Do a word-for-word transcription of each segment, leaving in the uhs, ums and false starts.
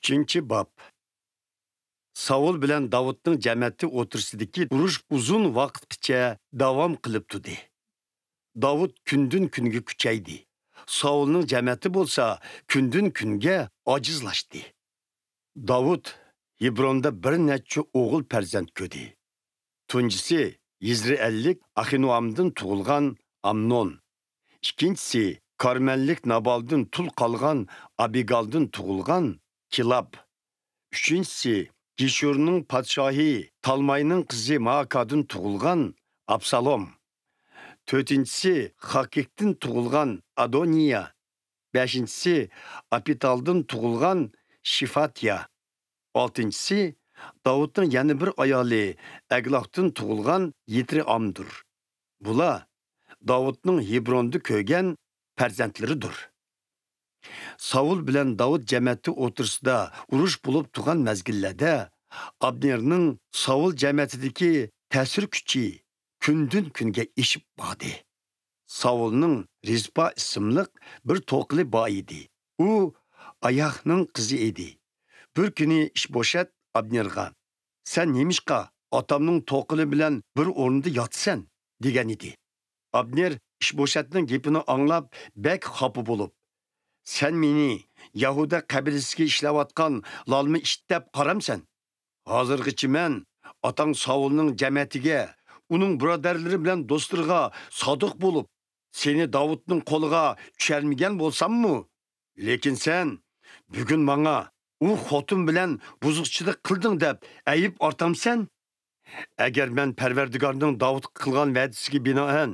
ئۈچىنچى باب. ساۋۇل بىلەن داۋۇتنىڭ جەمەتى ئوتتۇرىسىدىكى ئۇرۇش ئۇزۇن ۋاقىتقىچە داۋام قىلىپ تۇردى. داۋۇت كۈندىن-كۈنگە كۈچەيدى. ساۋۇلنىڭ جەمەتى بولسا كۈندىن-كۈنگە ئاجىزلاشتى. داۋۇت ھېبروندا بىر نەچچە ئوغۇل پەرزەنت كۆردى. تۇنجىسى يىزرېئەللىك ئاخىنوئامدىن تۇغۇلغان ئامنون. ئىككىنچىسى كارمەللىك نابالدىن تۇل قالغان ئابىگالدىن تۇغۇلغان كىلاب. ئۈچىنچىسى گېشۇرنىڭ پادىشاھى تالماينىڭ قىزى مائاكادىن تۇغۇلغان ئابسالوم. تۆتىنچىسى خاكىكتىن تۇغۇلغان ئادونىيا. بەشىنچىسى ئاپىتالدىن تۇغۇلغان شىفاتيا. ئالتىنچىسى داۋۇتنىڭ يەنە بىر ئايالى ئەگلاختىن تۇغۇلغان يىترىئامدۇر. بۇلار داۋۇتنىڭ ھېبروندا كۆرگەن پەرزەنتلىرىدۇر. ساۋۇل بىلەن داۋۇت جەمەتى ئوتتۇرىسىدا ئۇرۇش بولۇپ تۇرغان مەزگىللەردە ئابنېرنىڭ ساۋۇل جەمەتىدىكى تەسىر كۈچى كۈندىن-كۈنگە ئېشىپ باردى. ساۋۇلنىڭ رىزپا ئىسىملىق بىر توقىلى بار ئىدى. ئۇ ئاياھنىڭ قىزى ئىدى. بىر كۈنى ئىشبوشەت ئابنېرغا، «سەن نېمىشقا ئاتامنىڭ توقىلى بىلەن بىر ئورۇندا ياتىسەن؟» دېگەن ئىدى. ئابنېر ئىشبوشەتنىڭ گېپىنى ئاڭلاپ، بەك خاپا بولۇپ، «سەن مېنى يەھۇدا قەبىلىسىگە ئىشلەۋاتقان لالما ئىت دەپ قارامسەن؟ ھازىرغىچە مەن ئاتاڭ ساۋۇلنىڭ جەمەتىگە، ئۇنىڭ بۇرادەرلىرى بىلەن دوستلىرىغا سادىق بولۇپ، سېنى داۋۇتنىڭ قولىغا چۈشۈرمىگەن بولساممۇ؟ لېكىن سەن بۈگۈن ماڭا، ئۇ خوتۇن بىلەن بۇزۇقچىلىق قىلدىڭ دەپ ئەيىب ئارتامسەن؟ ئەگەر مەن پەرۋەردىگارنىڭ داۋۇتقا قىلغان ۋەدىسىگە بىنائەن،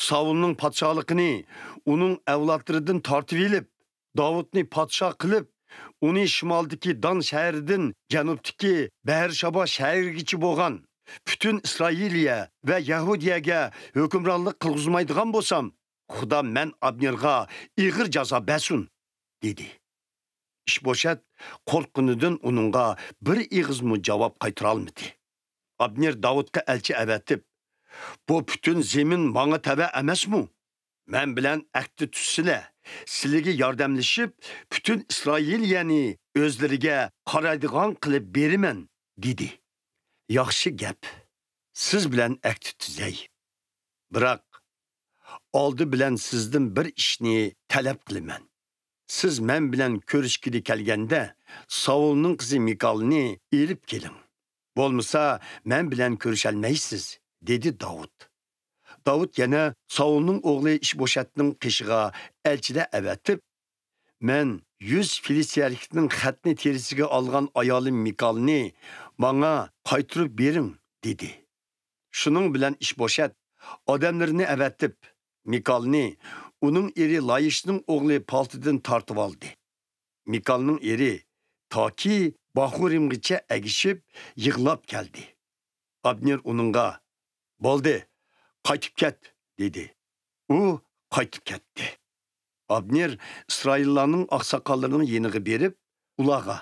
ساۋۇلنىڭ پادىشاھلىقىنى ئۇنىڭ ئەۋلادلىرىدىن تارتىۋېلىپ، داۋۇتنى پادىشاھ قىلىپ، ئۇنى شىمالدىكى دان شەھىرىدىن جەنۇبتىكى بەئەرشابا شەھىرىگىچە بولغان پۈتۈن ئىسرائىلىيە ۋە يەھۇدىيەگە ھۆكۈمرانلىق قىلغۇزمايدىغان بولسام، خۇدا مەن ئابنېرغا ئېغىر جازا بەرسۇن» دېدى. ئىشبوشەت قورققىنىدىن ئۇنىڭغا بىر ئېغىزمۇ جاۋاب قايتۇرالمىدى. ئابنېر داۋۇتقا ئەلچى ئەۋەتىپ، «بۇ پۈتۈن زېمىن ماڭا تەۋە ئەمەسمۇ؟ مەن بىلەن ئەھدى تۈزسىلە، سىلىگە ياردەملىشىپ، پۈتۈن ئىسرائىلىيەنى ئۆزلىرىگە قارايدىغان قىلىپ بېرىمەن» دېدى. «ياخشى گەپ، سىز بىلەن ئەھدى تۈزەي. بىراق، ئالدى بىلەن سىزدىن بىر ئىشنى تەلەپ قىلىمەن. سىز مەن بىلەن كۆرۈشكىلى كەلگەندە، ساۋۇلنىڭ قىزى مىكالنى ئېلىپ كېلىڭ. بولمىسا، مەن بىلەن كۆرۈشەلمەيسىز» دېدى داۋۇت. داۋۇت يەنە ساۋۇلنىڭ ئوغلى ئىشبوشەتنىڭ قېشىغا ئەلچىلەر ئەۋەتىپ، «مەن يۈز فىلىستىيەلىكنىڭ خەتنە تېرىسىگە ئالغان ئايالىم مىكالنى ماڭا قايتۇرۇپ بېرىڭ» دېدى. شۇنىڭ بىلەن ئىشبوشەت ئادەملىرىنى ئەۋەتىپ، مىكالنى ئۇنىڭ ئېرى لايىشنىڭ ئوغلى پالتىدىن تارتىۋالدى. مىكالنىڭ ئېرى تاكى باخۇرىمغىچە ئەگىشىپ يىغلاپ كەلدى. ئابنېر ئۇنىڭغا، «بولدى، قايتىپ كەت» دېدى. ئۇ قايتىپ كەتتى. ئابنېر ئىسرائىللارنىڭ ئاقساقاللىرىنىڭ يېنىغا بېرىپ، ئۇلارغا،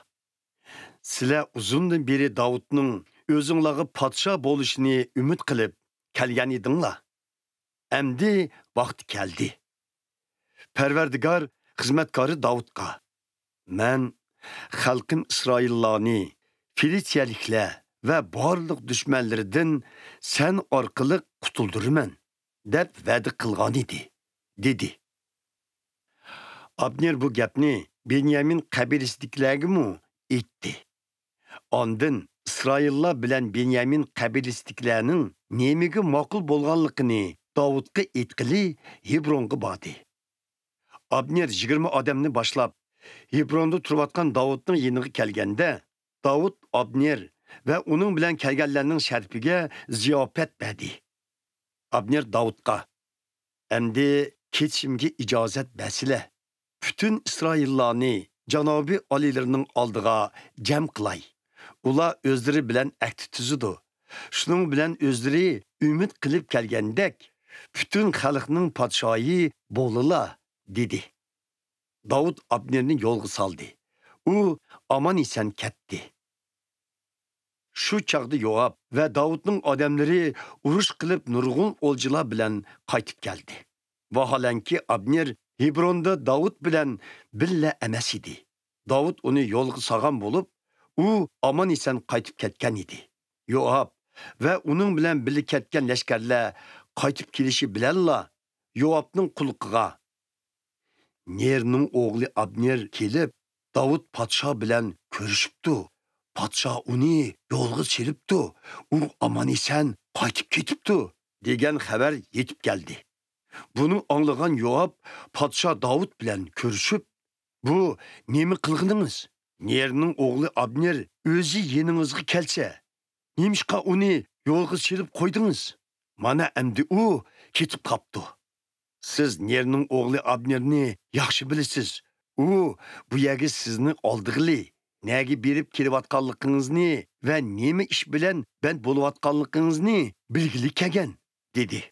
«سىلەر ئۇزۇندىن بېرى داۋۇتنىڭ ئۆزۈڭلارغا پادىشاھ بولۇشىنى ئۈمىد قىلىپ كەلگەن ئىدىڭلار. ئەمدى ۋاقتى كەلدى. پەرۋەردىگار خىزمەتكارى داۋۇتقا، مەن خەلقىم ئىسرائىللارنى فىلىستىيەلىكلەر ۋە بارلىق دۈشمەنلىرىدىن سەن ئارقىلىق قۇتۇلدۇرىمەن دەپ ۋەدە قىلغانىدى» دېدى. ئابنېر بۇ گەپنى بېنيامىن قەبىلىسىدىكىلەرگىمۇ ئېيتتى. ئاندىن ئىسرائىللار بىلەن بېنيامىن قەبىلىسىدىكىلەرنىڭ نېمىگە ماقۇل بولغانلىقىنى داۋۇتقا ئېيتقىلى ھېبرونغا باردى. ئابنېر يىگىرمە ئادەمنى باشلاپ، ھېبروندا تۇرۇۋاتقان داۋۇتنىڭ يېنىغا كەلگەندە، داۋۇت ئابنېر ۋە ئۇنىڭ بىلەن كەلگەنلەرنىڭ شەرىپىگە زىياپەت بەردى. ئابنېر داۋۇتقا، «ئەمدى كېتىشىمگە ئىجازەت بەرسىلە. پۈتۈن ئىسرائىللارنى جانابىي ئالىيلىرىنىڭ ئالدىغا جەم قىلاي. ئۇلار ئۆزلىرى بىلەن ئەھدى تۈزىدۇ. شۇنىڭ بىلەن ئۆزلىرى ئۈمىد قىلىپ كەلگەندەك، پۈتۈن خەلقنىڭ پادىشاھى بولىلا» دېدى. داۋۇت ئابنېرنى يولغا سالدى. ئۇ ئامان-ئېسەن كەتتى. شۇ چاغدا يوئاب ۋە داۋۇتنىڭ ئادەملىرى ئۇرۇش قىلىپ نۇرغۇن ئولجىلار بىلەن قايتىپ كەلدى. ۋاھالەنكى، ئابنېر ھېبروندا داۋۇت بىلەن بىللە ئەمەس ئىدى. داۋۇت ئۇنى يولغا سالغان بولۇپ، ئۇ ئامان-ئېسەن قايتىپ كەتكەن ئىدى. يوئاب ۋە ئۇنىڭ بىلەن بىللە كەتكەن لەشكەرلەر قايتىپ كېلىشى بىلەنلا، يوئابنىڭ قۇلىقىغا، «نېرنىڭ ئوغلى ئابنېر كېلىپ، داۋۇت پادىشاھ بىلەن كۆرۈشۈپتۇ. پادىشاھ ئۇنى يولغا سېلىپتۇ. ئۇ ئامان-ئېسەن قايتىپ كېتىپتۇ» دېگەن خەۋەر يېتىپ كەلدى. بۇنى ئاڭلىغان يوئاب پادىشاھ داۋۇت بىلەن كۆرۈشۈپ، «بۇ نېمە قىلغىنىڭىز؟ نېرنىڭ ئوغلى ئابنېر ئۆزى يېنىڭىزغا كەلسە، نېمىشقا ئۇنى يولغا سېلىپ قويدىڭىز؟ مانا ئەمدى ئۇ كېتىپ قاپتۇ. سىز نېرنىڭ ئوغلى ئابنېرنى ياخشى بىلىسىز. ئۇ بۇ يەرگە سىزنى ئالدىغىلى، نەگە بېرىپ كېلىۋاتقانلىقىڭىزنى ۋە نېمە ئىش بىلەن بەند بولۇۋاتقانلىقىڭىزنى بىلگىلى كەلگەن» دېدى.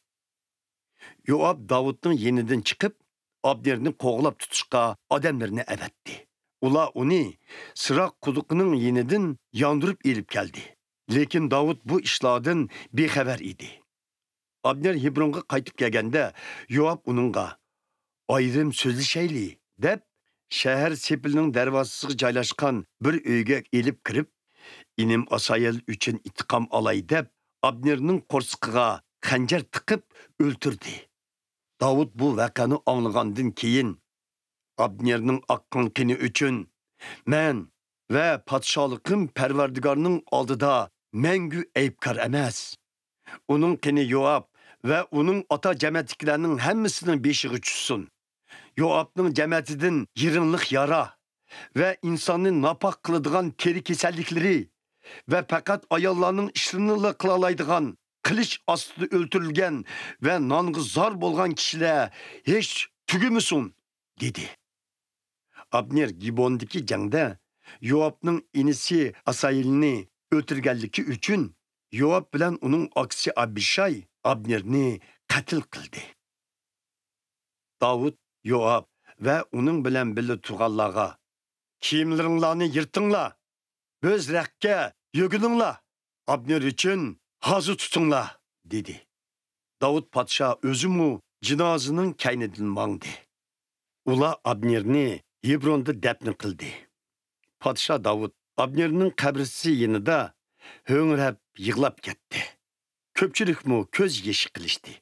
يوئاب داۋۇتنىڭ يېنىدىن چىقىپ، ئابنېرنى قوغلاپ تۇتۇشقا ئادەملىرىنى ئەۋەتتى. ئۇلار ئۇنى سىراق قۇدۇقىنىڭ يېنىدىن ياندۇرۇپ ئېلىپ كەلدى. لېكىن داۋۇت بۇ ئىشلاردىن بىخەۋەر ئىدى. ئابنېر ھېبرونغا قايتىپ كەلگەندە، يوئاب ئۇنىڭغا، «ئايرىم سۆزلىشەيلى» دەپ، شەھەر سېپىلىنىڭ دەرۋازىسىغا جايلاشقان بىر ئۆيگە ئېلىپ كىرىپ، «ئىنىم ئاسايىل ئۈچۈن ئىنتىقام ئالاي» دەپ، ئابنېرنىڭ قورسىقىغا خەنجەر تىقىپ ئۆلتۈردى. داۋۇت بۇ ۋەقەنى ئاڭلىغاندىن كېيىن، «ئابنېرنىڭ ئاققان قېنى ئۈچۈن مەن ۋە پادىشاھلىقىم پەرۋەردىگارنىڭ ئالدىدا مەڭگۈ ئەيىبكار ئەمەس. ئۇنىڭ قېنى يوئاب ۋە ئۇنىڭ ئاتا جەمەتتىكىلەرنىڭ ھەممىسىنىڭ بېشىغا چۈشسۇن. يوئابنىڭ جەمەتىدىن يىرىڭلىق يارا ۋە ئىنساننى ناپاك قىلىدىغان تېرە كېسەللىكلىرى ۋە پەقەت ئاياللارنىڭ ئىشلىرىنىلا قىلالايدىغان، قىلىچ ئاستىدا ئۆلتۈرۈلگەن ۋە نانغا زار بولغان كىشىلەر ھېچ تۈگىمىسۇن» دېدى. ئابنېر گىبوندىكى جەڭدە يوئابنىڭ ئىنىسى ئاسايىلنى ئۆلتۈرگەنلىكى ئۈچۈن، يوئاب بىلەن ئۇنىڭ ئاكىسى ئابىشاي ئابنېرنى قەتل قىلدى. داۋۇت يوئاب ۋە ئۇنىڭ بىلەن بىللە تۇرغانلارغا، «كىيىملىرىڭلارنى يىرتىڭلار، بۆز رەختكە يۆگىنىڭلار، ئابنېر ئۈچۈن ھازا تۇتۇڭلار» دېدى. داۋۇت پادىشاھ ئۆزىمۇ جىنازىنىڭ كەينىدىن ماڭدى. ئۇلار ئابنېرنى ھېبروندا دەپنە قىلدى. پادىشاھ داۋۇت ئابنېرنىڭ قەبرىسى يېنىدا ھۆڭرەپ يىغلاپ كەتتى. كۆپچىلىكمۇ كۆز يېشى قىلىشتى.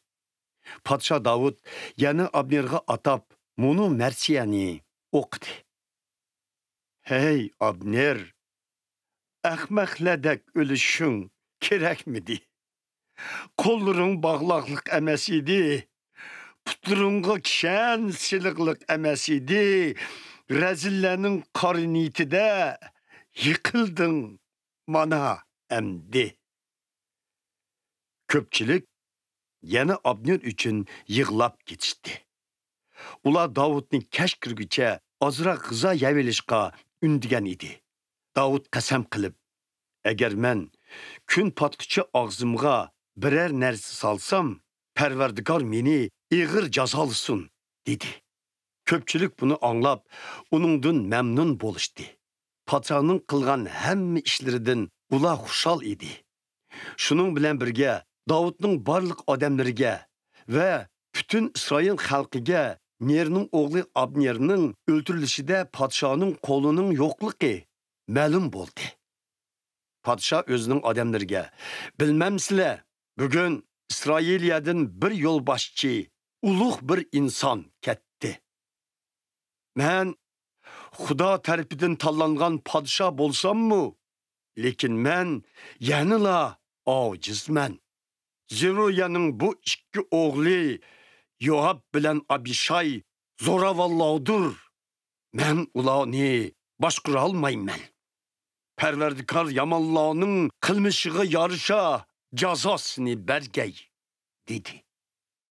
پادىشاھ داۋۇت يەنە ئابنېرغا ئاتاپ مۇنۇ مەرسىيەنى ئوقۇدى: «ھەي، ئابنېر! ئەخمەقلەردەك ئۆلۈشۈڭ كېرەكمىدى؟ قوللىرىڭ باغلاقلىق ئەمەس ئىدى، پۇتلىرىڭغا كىشەن سېلىقلىق ئەمەس ئىدى. رەزىللەرنىڭ قارا نىيىتىدە يىقىلدىڭ، مانا ئەمدى.» كۆپچىلىك يەنە ئابنېر ئۈچۈن يىغلاپ كېتىشتى. ئۇلار داۋۇتنى كەچ كىرگۈچە ئازراق غىزا يەۋېلىشقا ئۈندىگەن ئىدى. داۋۇت قەسەم قىلىپ، «ئەگەر مەن كۈن پاتقۇچە ئاغزىمغا بىرەر نەرسە سالسام، پەرۋەردىگار مېنى ئېغىر جازالىسۇن» دېدى. كۆپچىلىك بۇنى ئاڭلاپ، ئۇنىڭدىن مەمنۇن بولۇشتى. پادىشاھنىڭ قىلغان ھەممە ئىشلىرىدىن ئۇلار خۇشال ئىدى. شۇنىڭ بىلەن بىرگە، داۋۇتنىڭ بارلىق ئادەملىرىگە ۋە پۈتۈن ئىسرائىل خەلقىگە نېرنىڭ ئوغلى ئابنېرنىڭ ئۆلتۈرۈلۈشىدە پادىشاھنىڭ قولىنىڭ يوقلۇقى مەلۇم بولدى. پادىشاھ ئۆزىنىڭ ئادەملىرىگە، «بىلمەمسىلەر، بۈگۈن ئىسرائىلىيەدىن بىر يولباشچى، ئۇلۇغ بىر ئىنسان كەتتى. مەن خۇدا تەرىپىدىن تاللانغان پادىشاھ بولساممۇ، لېكىن مەن يەنىلا ئاجىزمەن. زېرويانىڭ بۇ ئىككى ئوغلى يوئاب بىلەن ئابىشاي زوراۋانلاردۇر. مەن ئۇلارنى باشقۇرالمايمەن. پەرۋەردىگار يامانلارنىڭ قىلمىشىغا يارىشا جازاسىنى بەرگەي» دېدى.